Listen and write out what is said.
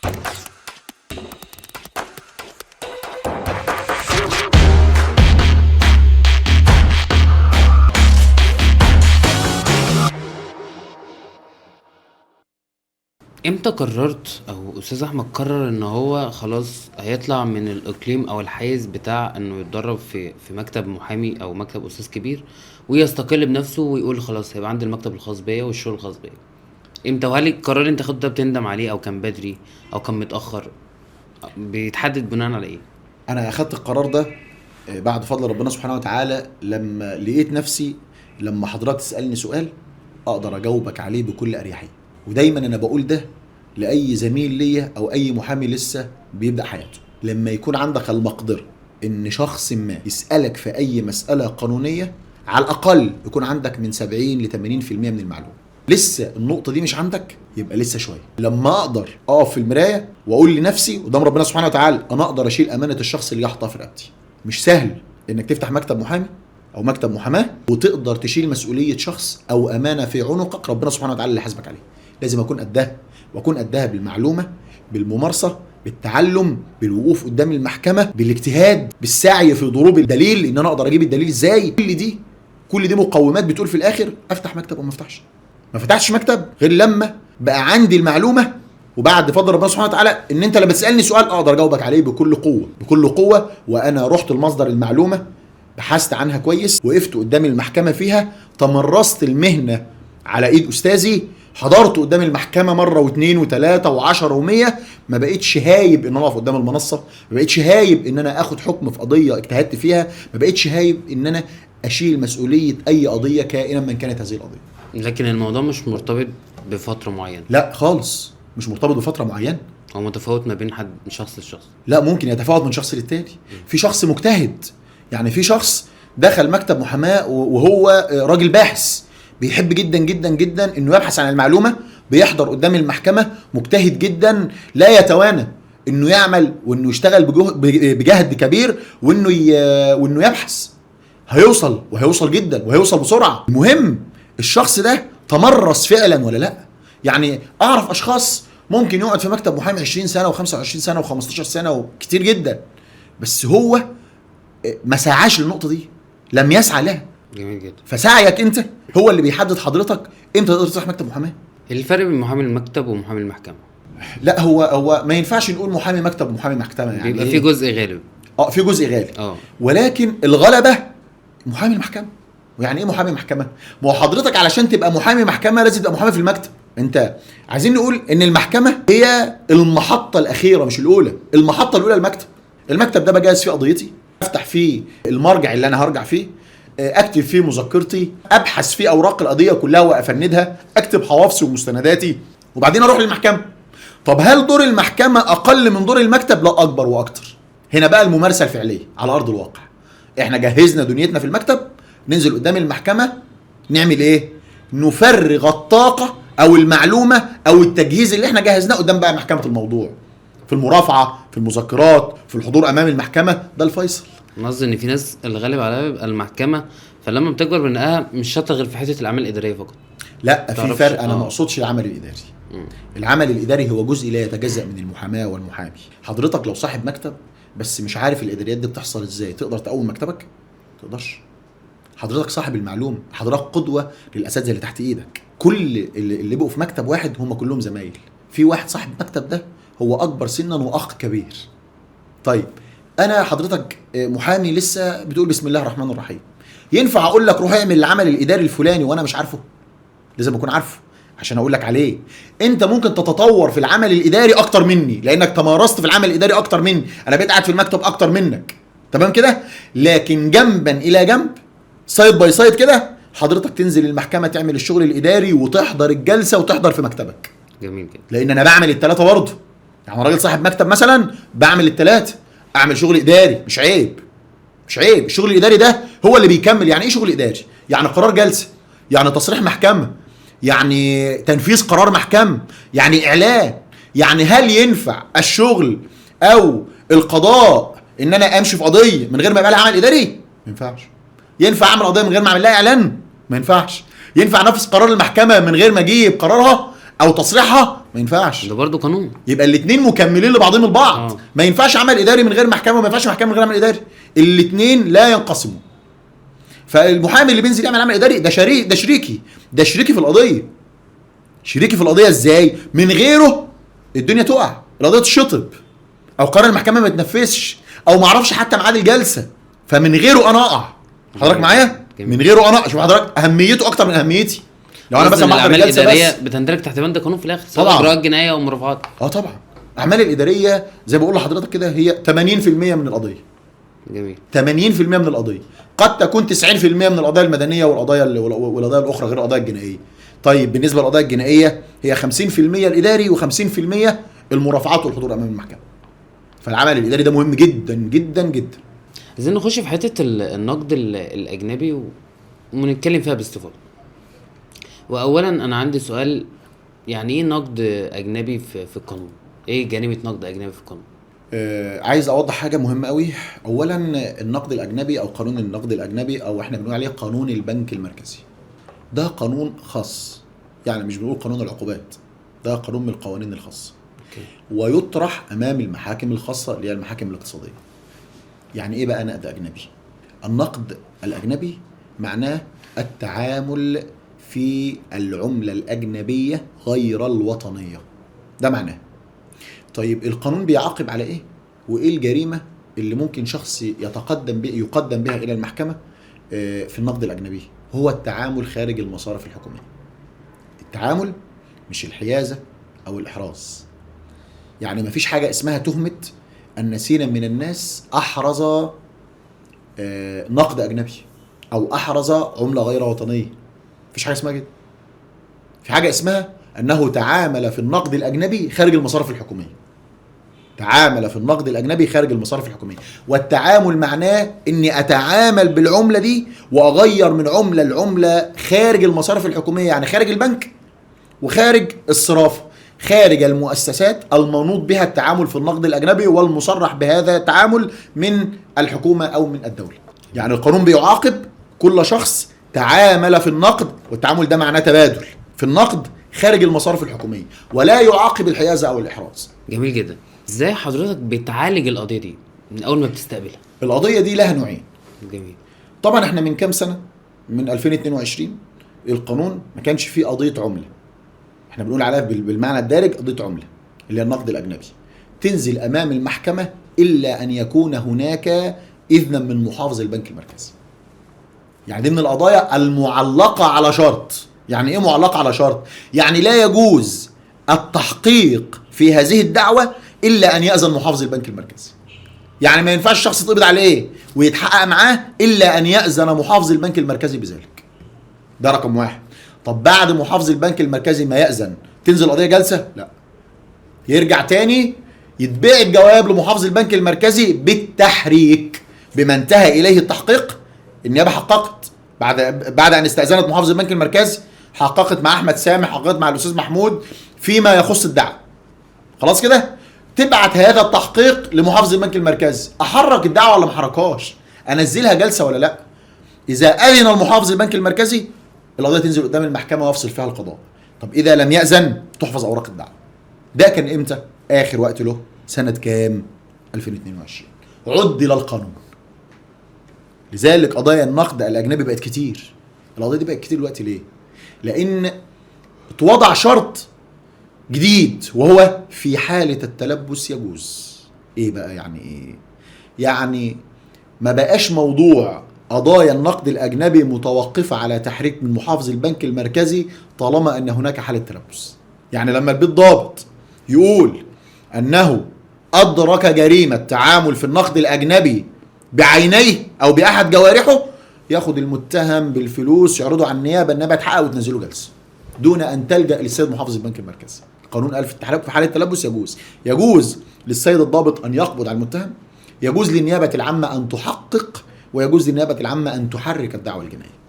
امتى قررت او استاذ احمد قرر ان هو خلاص هيطلع من الاقليم او الحيز بتاع انه يتدرب في مكتب محامي او مكتب استاذ كبير ويستقل بنفسه ويقول خلاص هيبقى عندي المكتب الخاص بيا والشغل الخاص بيا؟ امتى؟ وهل القرار اللي انت خدته ده بتندم عليه او كان بدري او كان متاخر؟ بيتحدد بناء على ايه؟ انا اخدت القرار ده بعد فضل ربنا سبحانه وتعالى لما لقيت نفسي لما حضرتك تسالني سؤال اقدر اجاوبك عليه بكل اريحية. ودايما انا بقول ده لاي زميل ليا او اي محامي لسه بيبدا حياته، لما يكون عندك المقدرة ان شخص ما يسالك في اي مسالة قانونية على الاقل يكون عندك من 70 ل 80% من المعلومة. لسه النقطة دي مش عندك يبقى لسه شوية. لما اقدر اقف في المراية واقول لنفسي قدام ربنا سبحانه وتعالى انا اقدر اشيل امانه الشخص اللي حاطها في رقبتي. مش سهل انك تفتح مكتب محامي او مكتب محاماة وتقدر تشيل مسؤولية شخص او امانه في عنقك ربنا سبحانه وتعالى اللي حاسبك عليه. لازم اكون قدها، واكون قدها بالمعلومه، بالممارسة، بالتعلم، بالوقوف قدام المحكمة، بالاجتهاد، بالسعي في ضروب الدليل ان انا اقدر اجيب الدليل ازاي. كل دي مقومات بتقول في الاخر افتح مكتب او ما افتحش. ما فتحتش مكتب غير لما بقى عندي المعلومة، وبعد فضل ربنا سبحانه وتعالى ان انت لما تسالني سؤال اقدر اجاوبك عليه بكل قوة، بكل قوة. وانا رحت لمصدر المعلومة، بحثت عنها كويس، وقفت قدام المحكمة فيها، تمرست المهنة على ايد استاذي، حضرت قدام المحكمة مرة واثنين وثلاثة وعشرة ومية. ما بقتش هايب ان انا اقف قدام المنصة، ما بقتش هايب ان انا اخد حكم في قضية اجتهدت فيها، ما بقتش هايب ان انا اشيل مسؤولية اي قضية كائنا من كانت هذه القضية. لكن الموضوع مش مرتبط بفترة معينة. لا خالص، مش مرتبط بفترة معينة. هو متفاوت ما بين حد من شخص لشخص. لا، ممكن يتفاوت من شخص للتاني. في شخص مجتهد، يعني في شخص دخل مكتب محاماة وهو راجل باحث، بيحب جدا جدا جدا انه يبحث عن المعلومة، بيحضر قدام المحكمة، مجتهد جدا، لا يتوانى انه يعمل وانه يشتغل بجهد كبير وانه يبحث. هيوصل، وهيوصل جدا، وهيوصل بسرعة. المهم الشخص ده تمرس فعلا ولا لا. يعني اعرف اشخاص ممكن يقعد في مكتب محامي 20 سنة و25 سنة و15 سنة وكتير جدا، بس هو ما سعاش للنقطة دي، لم يسعى لها. جميل جدا. فسعيك انت هو اللي بيحدد حضرتك امتى تقدر تفتح مكتب محاماة. الفرق بين محامي المكتب ومحامي المحكمة؟ لا، هو ما ينفعش نقول محامي مكتب ومحامي محكمة، يعني بيبقى في جزء غالب. في جزء غالب، ولكن الغلبة محامي المحكمة. ويعني ايه محامي محكمة؟ ما هو حضرتك علشان تبقى محامي محكمة لازم تبقى محامي في المكتب. انت عايزين نقول ان المحكمة هي المحطة الاخيرة مش الاولى. المحطة الاولى المكتب. المكتب ده بجهز فيه قضيتي، افتح فيه المرجع اللي انا هرجع فيه، اكتب فيه مذكرتي، ابحث فيه اوراق القضية كلها وافندها، اكتب حوافظي ومستنداتي، وبعدين اروح للمحكمة. طب هل دور المحكمة اقل من دور المكتب؟ لا، اكبر واكتر. هنا بقى الممارسة الفعلية على ارض الواقع. احنا جهزنا دنيتنا في المكتب، ننزل قدام المحكمة نعمل ايه؟ نفرغ الطاقة او المعلومة او التجهيز اللي احنا جهزناه قدام بقى محكمة الموضوع، في المرافعه، في المذكرات، في الحضور امام المحكمة. ده الفيصل. انا قصدي ان في ناس الغالب عليها بيبقى المحكمة، فلما بتكبر بنلاقيها مش شاطرة غير في حتة العمل الاداري فقط. لا، في فرق. انا ما اقصدش العمل الاداري. العمل الاداري هو جزء لا يتجزأ من المحاماة والمحامي. حضرتك لو صاحب مكتب بس مش عارف الاداريات دي بتحصل ازاي، تقدر تقوم مكتبك؟ تقدرش. حضرتك صاحب المعلومة، حضرتك قدوة للاساتذه اللي تحت ايدك. كل اللي بقوا في مكتب واحد هم كلهم زمايل. في واحد صاحب مكتب ده هو اكبر سنا واخ كبير. طيب انا حضرتك محامي لسه بتقول بسم الله الرحمن الرحيم، ينفع اقول لك روح اعمل العمل الاداري الفلاني وانا مش عارفه؟ لازم اكون عارفه عشان اقول لك عليه. انت ممكن تتطور في العمل الاداري اكتر مني لانك تمارست في العمل الاداري اكتر مني، انا بقيت قاعد في المكتب اكتر منك، تمام كده؟ لكن جنبا الى جنب، side by side كده، حضرتك تنزل المحكمة تعمل الشغل الاداري وتحضر الجلسة وتحضر في مكتبك. جميل جدا. لان انا بعمل الثلاثة برضه. يعني راجل صاحب مكتب مثلا بعمل الثلاثة، اعمل شغل اداري، مش عيب، مش عيب. الشغل الاداري ده هو اللي بيكمل. يعني ايه شغل اداري؟ يعني قرار جلسه، يعني تصريح محكمة، يعني تنفيذ قرار محكمة، يعني اعلان. يعني هل ينفع الشغل او القضاء ان انا امشي في قضية من غير ما يبقى لها عمل اداري؟ ما ينفعش. ينفع اعمل قضية من غير ما اعمل لها اعلان؟ ما ينفعش. ينفع انفذ قرار المحكمة من غير ما اجيب قرارها او تصريحها؟ ما ينفعش، ده برضه قانون. يبقى الاثنين مكملين لبعضهم البعض. ما ينفعش عمل اداري من غير محكمة، وما ينفعش محكمة من غير عمل اداري، الاثنين لا ينقسموا. فالمحامي اللي بينزل يعمل عمل اداري ده شريك، ده شريكي في القضية. شريكي في القضية ازاي؟ من غيره الدنيا تقع، القضية تشطب، او قرار المحكمة ما يتنفذش، او ما اعرفش حتى ميعاد الجلسة، فمن غيره انا اقع. حضرتك معايا؟ من غيره انا، شوف حضرتك اهميته اكتر من اهميتي. لو انا مثلا بحضر الجلسة بس بتندرج تحت بند قانون في الاخر، سواء اجراءات جنائية او مرافعات. طبعا الاعمال الادارية زي ما بقول لحضرتك كده هي 80% من القضية. جميل. 80% من القضية، قد تكون 90% من القضايا المدنية والقضايا الاخرى غير القضايا الجنائية. طيب بالنسبة للقضايا الجنائية هي 50% الاداري و50% المرافعات والحضور امام المحكمة. فالعمل الاداري ده مهم جدا جدا جدا. عايزين نخش في حتة النقد الاجنبي ونتكلم فيها باستفاضة. واولا انا عندي سؤال، يعني ايه نقد اجنبي في القانون؟ ايه جريمة نقد اجنبي في القانون؟ عايز اوضح حاجة مهمة قوي. اولا النقد الاجنبي او قانون النقد الاجنبي، او احنا بنقول عليه قانون البنك المركزي، ده قانون خاص، يعني مش بنقول قانون العقوبات، ده قانون من القوانين الخاصة. okay. ويطرح امام المحاكم الخاصة اللي هي المحاكم الاقتصادية. يعني ايه بقى نقد اجنبي؟ النقد الاجنبي معناه التعامل في العملة الاجنبية غير الوطنية، ده معناه. طيب القانون بيعاقب على ايه؟ وايه الجريمة اللي ممكن شخص يقدم بها الى المحكمة في النقد الاجنبي؟ هو التعامل خارج المصارف الحكومية. التعامل مش الحيازه او الاحراز. يعني مفيش حاجة اسمها تهمه ان سينا من الناس احرز نقد اجنبي او احرز عمله غير وطنية. مفيش حاجة اسمها كده. في حاجة اسمها انه تعامل في النقد الاجنبي خارج المصارف الحكومية. تعامل في النقد الاجنبي خارج المصارف الحكومية، والتعامل معناه اني اتعامل بالعملة دي واغير من عمله لعمله خارج المصارف الحكومية، يعني خارج البنك وخارج الصرافه، خارج المؤسسات المنوط بها التعامل في النقد الاجنبي والمصرح بهذا التعامل من الحكومة او من الدولة. يعني القانون بيعاقب كل شخص تعامل في النقد، والتعامل ده معناه تبادل في النقد خارج المصارف الحكومية، ولا يعاقب الحيازه او الاحراز. جميل جدا. ازاي حضرتك بتعالج القضية دي من اول ما بتستقبلها؟ القضية دي لها نوعين. جميل. طبعا احنا من كام سنة، من 2022 القانون ما كانش فيه قضية عمله. احنا بنقول عليها بالمعنى الدارج قضية عمله اللي هي النقد الاجنبي، تنزل امام المحكمة الا ان يكون هناك اذنا من محافظ البنك المركزي. يعني دي من القضايا المعلقة على شرط. يعني ايه معلقه على شرط؟ يعني لا يجوز التحقيق في هذه الدعوة الا ان ياذن محافظ البنك المركزي. يعني ما ينفعش شخص يتقبض عليه ويتحقق معاه الا ان ياذن محافظ البنك المركزي بذلك. ده رقم واحد. طب بعد محافظ البنك المركزي ما ياذن تنزل قضية جلسه؟ لا، يرجع تاني يتبعت جواب لمحافظ البنك المركزي بالتحريك بما انتهى اليه التحقيق. النيابة حققت بعد ان استاذنت محافظ البنك المركزي، حققت مع احمد سامح، حققت مع الاستاذ محمود فيما يخص الدعوة. خلاص كده تبعت هذا التحقيق لمحافظ البنك المركزي، احرك الدعوة ولا ما احركهاش؟ انزلها جلسه ولا لا؟ اذا اذن المحافظ البنك المركزي القضية تنزل قدام المحكمة ويفصل فيها القضاء. طب اذا لم ياذن تحفظ اوراق الدعوة. ده كان امتى؟ اخر وقت له سنة كام؟ 2022. عدل القانون. لذلك قضايا النقد الاجنبي بقت كتير. القضية دي بقت كتير دلوقتي ليه؟ لان اتوضع شرط جديد وهو في حالة التلبس يجوز. ايه بقى يعني ايه؟ يعني ما بقاش موضوع قضايا النقد الاجنبي متوقفة على تحريك من محافظ البنك المركزي طالما ان هناك حالة تلبس. يعني لما البيت ضابط يقول انه ادرك جريمة تعامل في النقد الاجنبي بعينيه او باحد جوارحه، ياخد المتهم بالفلوس يعرضه على النيابة، النيابة تحقق وتنزله جلسة دون ان تلجأ للسيد محافظ البنك المركزي. القانون قال في حالة التلبس يجوز. يجوز للسيد الضابط ان يقبض على المتهم، يجوز للنيابة العامة ان تحقق، ويجوز للنيابة العامة ان تحرك الدعوة الجنائية.